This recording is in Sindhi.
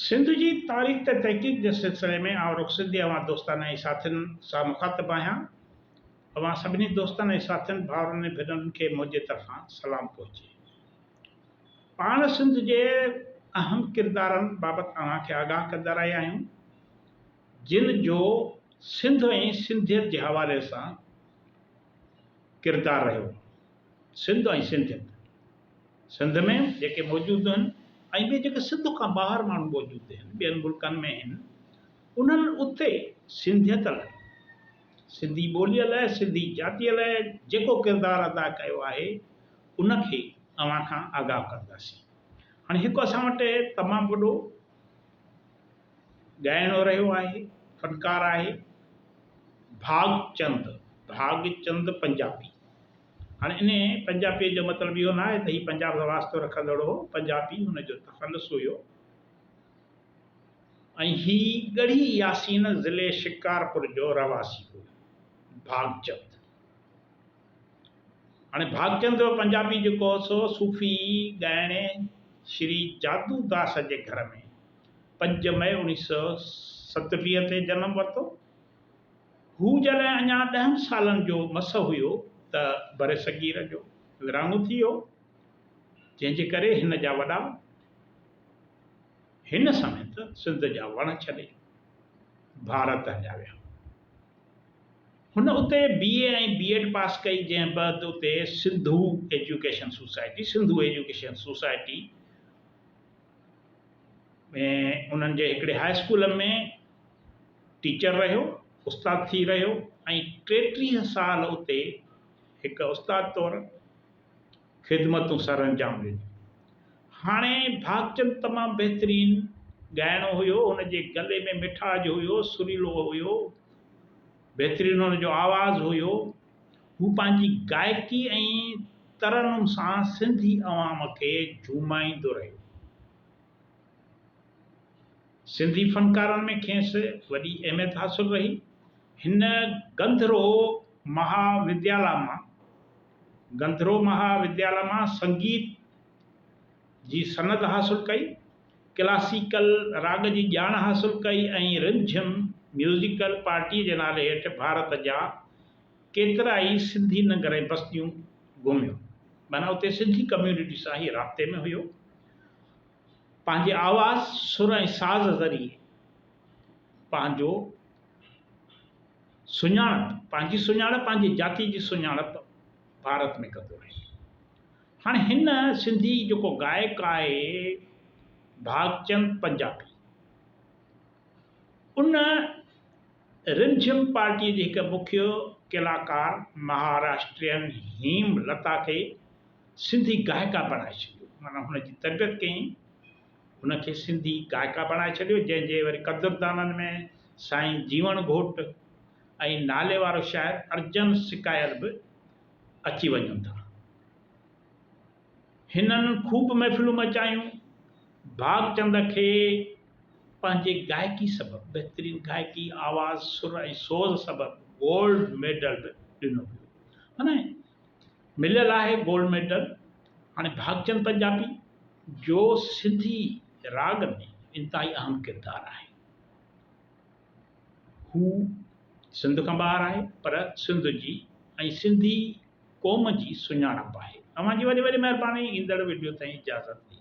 سنڌ جي تاريخ تي تحقيق جي سلسلي ۾ آئون رخ سنڌي اوهان دوستن ۽ ساٿين سان مخاطب آهيان. اوهان سڀني دوستن ۽ ساٿين، ڀائرن ۽ ڀينرن کي منهنجي طرفان سلام پهچي. پاڻ سنڌ جي اهم ڪردارن بابت اوهان کي آگاهه ڪندا رهيا آهيون، جن جو سنڌ ۽ سنڌيت جي حوالي سان ڪردار رهيو. سنڌ ۽ سنڌيت. سنڌ ۾ جيڪي موجود آهن ۽ ٻي جيڪي سنڌ کان ٻاهر ماڻهو موجود آهن ٻين ملڪن ۾ آهن انهن اتي سنڌيت لاء سنڌي ٻوليء لاء سنڌي جاتيء لاء جيڪو ڪردار ادا ڪيو آهي ان کي اوهان کان آگاهه ڪنداسين. هاڻي هڪ اسان وٽ تمام وڏو ڳائڻو رهيو آهي فنڪار آهي ڀاڳچند ڀاڳچند پنجابي. هاڻي انهيء پنجاپيء جو مطلب اهو ناهي ته هي پنجاب سان واسطو رکندڙ هو، پنجاپي هن جو تخلص هيو ۽ هي ڳڙهي ياسين ضلعي شڪارپور جو رهواسي هو. ڀاڳچند هاڻي ڀاڳچند جو پنجاپي جيڪو هو سو صوفي ڳائڻي شري جادو داس جي گهر ۾ 5 مئي 1927 تي جنم ورتو. هو جڏهن اڃا ڏهن سالن جو مس هيو ته برصغير جو ورهاڱو ٿي ويو، جنهن جي ڪري هن جا وڏا هن سميت سنڌ جا وڻ ڇڏي ڀارت هليا ويا. هن اتي بي اي ۽ بي ايڊ پاس ڪئي، جنهن بعد اتي Sindhu education society, Sindhu Education Society، ۾ انهن جي هڪڙي هاء اسڪول ۾ ٽيچر رهيو، استاد ٿي رهيو ۽ 33 سال اتي هڪ استاد طور خدمتون سرانجام ڏنيون. هاڻي ڀاڳچند تمام بهترين ڳائڻو هيو، هن جي گلي ۾ مٺاج هيو، سريلو هيو، بهترين هن جو آواز هيو. هو پنهنجي گائڪي ۽ ترنم سان سنڌي عوام کي جهومائيندو رهيو. سنڌي فنڪارن ۾ کيس وڏي اهميت حاصل رهي. هن گنڌرو مها وديالا مان گنڌرو مها وديالا مان سنگيت جي سند حاصل ڪئي، ڪلاسيڪل راڳ جي ڄاڻ حاصل ڪئي ۽ رمجھم ميوزيڪل پارٽيء جي نالي هيٺ ڀارت جا ڪيترائي سنڌي ننگر ۽ بستيون گهميو. معنيٰ اتي سنڌي ڪميونٽي سان هي رابطي ۾ هيو. پنهنجي آواز، سر ۽ ساز ذريعي پنهنجو سڃاڻپ، پنهنجي سڃاڻپ، پنهنجي جاتي جي سڃاڻپ ڀارت ۾ ڪندو رهيو. هاڻي هن سنڌي جيڪو گائڪ آهي ڀاڳچند پنجابي ان رمجھم پارٽيء جي هڪ مکيه ڪلاڪار مهاراشٽرين هيم لتا کي سنڌي گائڪا بڻائي ڇڏيو. معنيٰ هن جي تربيت ڪيائين، هن کي سنڌي گائڪا بڻائي ڇڏيو، جنهن جي وري قدردانن ۾ سائين جيوڻ گهوٽ ۽ ناليوارو شاعر ارجن سڪايل به اچي وڃن ٿا. هنن خوب محفلون مچايون. ڀاڳچند کي پنهنجي گائڪي سبب بهترين گائڪي، آواز، سر ۽ سوز سبب گولڊ ميڊل به ڏنو ويو. معنيٰ مليل آهي گولڊ ميڊل. هاڻي ڀاڳچند پنجابي جو سنڌي راڳ ۾ انتهائي اهم ڪردار آهي. هو سنڌ کان ٻاهر آهي پر سنڌ جي ۽ سنڌي قوم جي سڃاڻپ آهي. اوهان جي وڏي وڏي مهرباني ايندڙ وڊيو تائين اجازت ڏي.